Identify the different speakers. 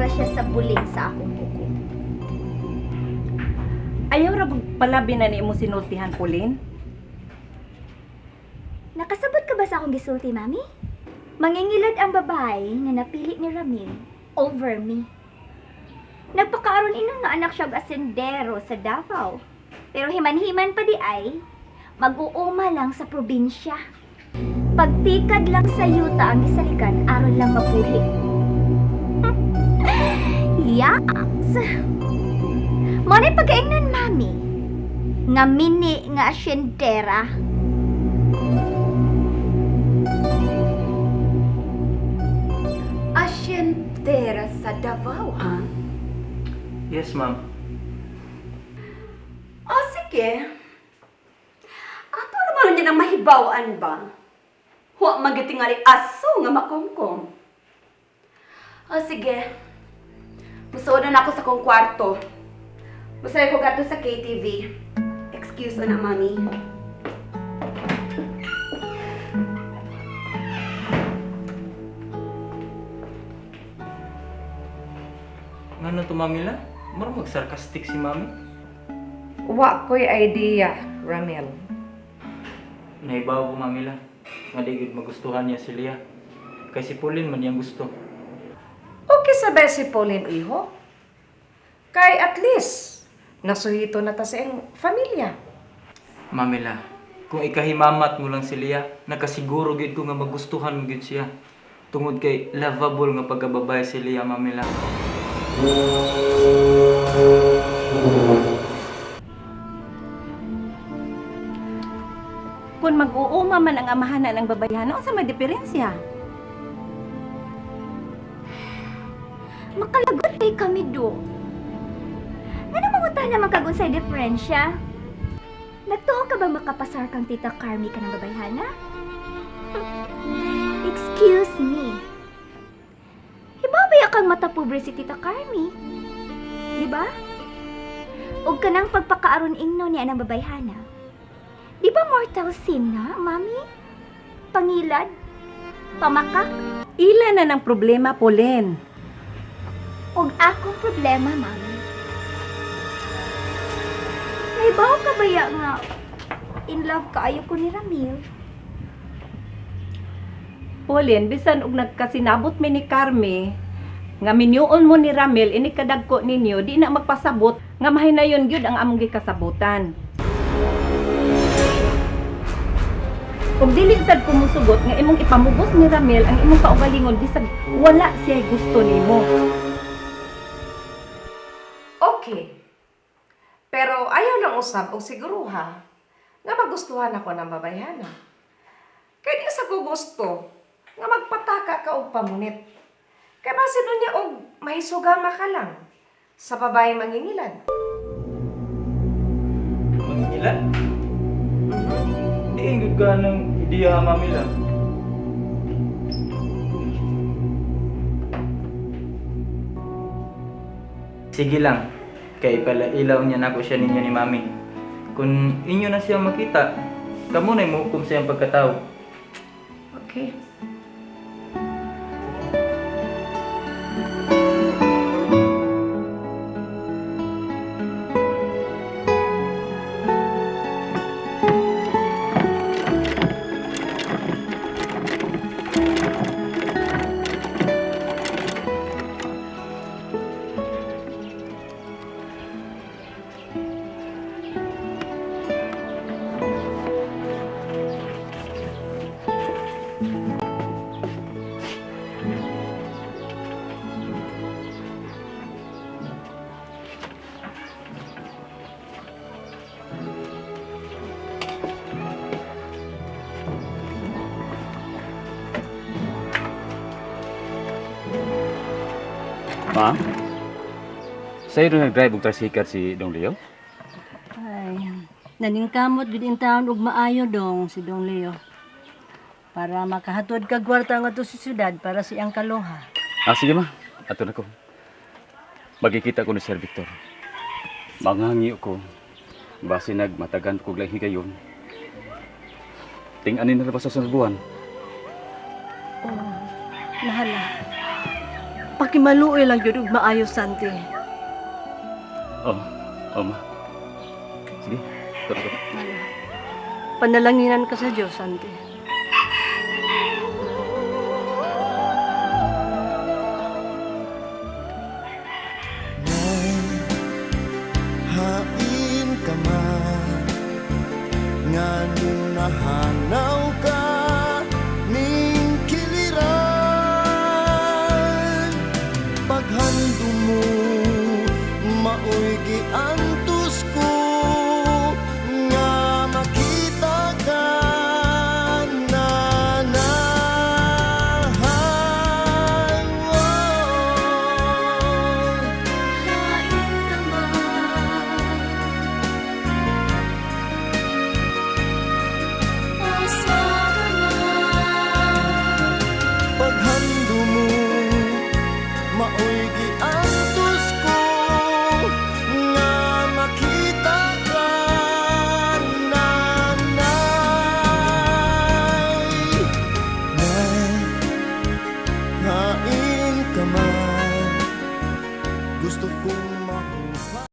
Speaker 1: ra siya sa buling sa akong buko.
Speaker 2: Ayaw ra palabi na ni imo sinultihan, Pauline.
Speaker 1: Nakasabot ka ba sa akong gisulti, Mami? Mangingilad ang babae nga napili ni Ramil over me. Nagpakaaron inong na anak siya og asendero sa Davao. Pero himan-himan pa di ay, mag-uuma lang sa probinsya. Pagtikad lang sa yuta ang gisalikan aron lang mapuhi. Yaks! Mo na pagkaingnan, Mami. Nga mini nga asyendera.
Speaker 3: Asyendera sa Davao, ha?
Speaker 4: Yes, ma'am.
Speaker 3: O, sige. Ato naman niya ng mahibawan ba? Huwag magitingali aso nga makumkum. O, sige. Musuod na ako sa kong kwarto. Musay ko gato sa KTV. Excuse na, Mami.
Speaker 4: Ngano to, Mami la? Mura mag-sarcastic si Mami.
Speaker 5: Wa ko'y idea, Ramil.
Speaker 4: Naibaw ko, Mami la. Nga di gyud magustuhan niya si Leah. Kay si Pauline man niyang gusto.
Speaker 5: Okay sa ba si Pauline, iho? Kay at least, nasuhito na ta sa iyang familia.
Speaker 4: Mami la, kung ikahimamat mo lang si Leah, nakasiguro gyud ko nga magustuhan mo gyud siya. Tungod kay lovable nga pagkababae si Leah, Mami la.
Speaker 2: Kung mag-uuma man ang amahanan ng babayhana, unsa may diferensya?
Speaker 1: Makalagot kay kami do. Ngano mangutan naman kag unsay diferensya? Nagtuo ka ba makapasar kang Tita Carmi ka ng babayhana? Excuse me. Hibabaya kang mata pobre si Tita Carmi. Di ba? Og kanang pagpakaaron ingno niya ng babayhana. Di ba mortal sin na, Mami? Pangilad? Pamakak?
Speaker 2: Ila na ng problema, Pauline.
Speaker 1: Og akong problema, Mami. Naibaw ka ba ya nga in love kaayo ko ni Ramil?
Speaker 2: Pauline, bisan og nagkasinabot mi ni Carmi, nga minyuon mo ni Ramil, ini kadagko ninyo, di na magpasabot, nga mahinayon gyud ang among gikasabutan. Ug dili sad ko musugot nga imong ipamubos ni Ramil ang imong kaugalingon bisag wala siya gusto nimo.
Speaker 5: Okay. Pero ayaw lang usab og siguruha nga magustuhan ako ng babayhana. Kay di sa ko gusto nga magpataka ka og pamunit. Kay basin unya og mahisugama ka lang sa babae mangingilad.
Speaker 4: Mangingilad? Diin gyud ka ng ideya, Mami la. Sige lang, kay pala ilaw niya nako siya ninyo ni Mami. Kung inyo na siya makita, kamo na muhukom sa iyang pagkatao.
Speaker 5: Okay.
Speaker 6: Ma? Sa'yo rin nag-drive og tricycle si Dong Leo?
Speaker 7: Ay, naningkamot gud in town og maayo dong si Dong Leo. Para makahatod kag kwarta ngadto sa syudad para sa iyang kaloha.
Speaker 6: Ah, sige ma. Ato na ko. Magkikita ko ni Sir Victor. Manghangi ko. Base nagmatagan ko lang higayon. Ting-anin na ba sa sunod buwan?
Speaker 7: Oh, mahala. Pakimaluoy lang gyud og maayo, Santi.
Speaker 6: Oh, oh ma. Sige, tara ko.
Speaker 7: Panalanginan ka sa Dios, Santi.
Speaker 8: Hain ka man nganong nahanaw ka ning kiliran paghandom mo maoy giantuman.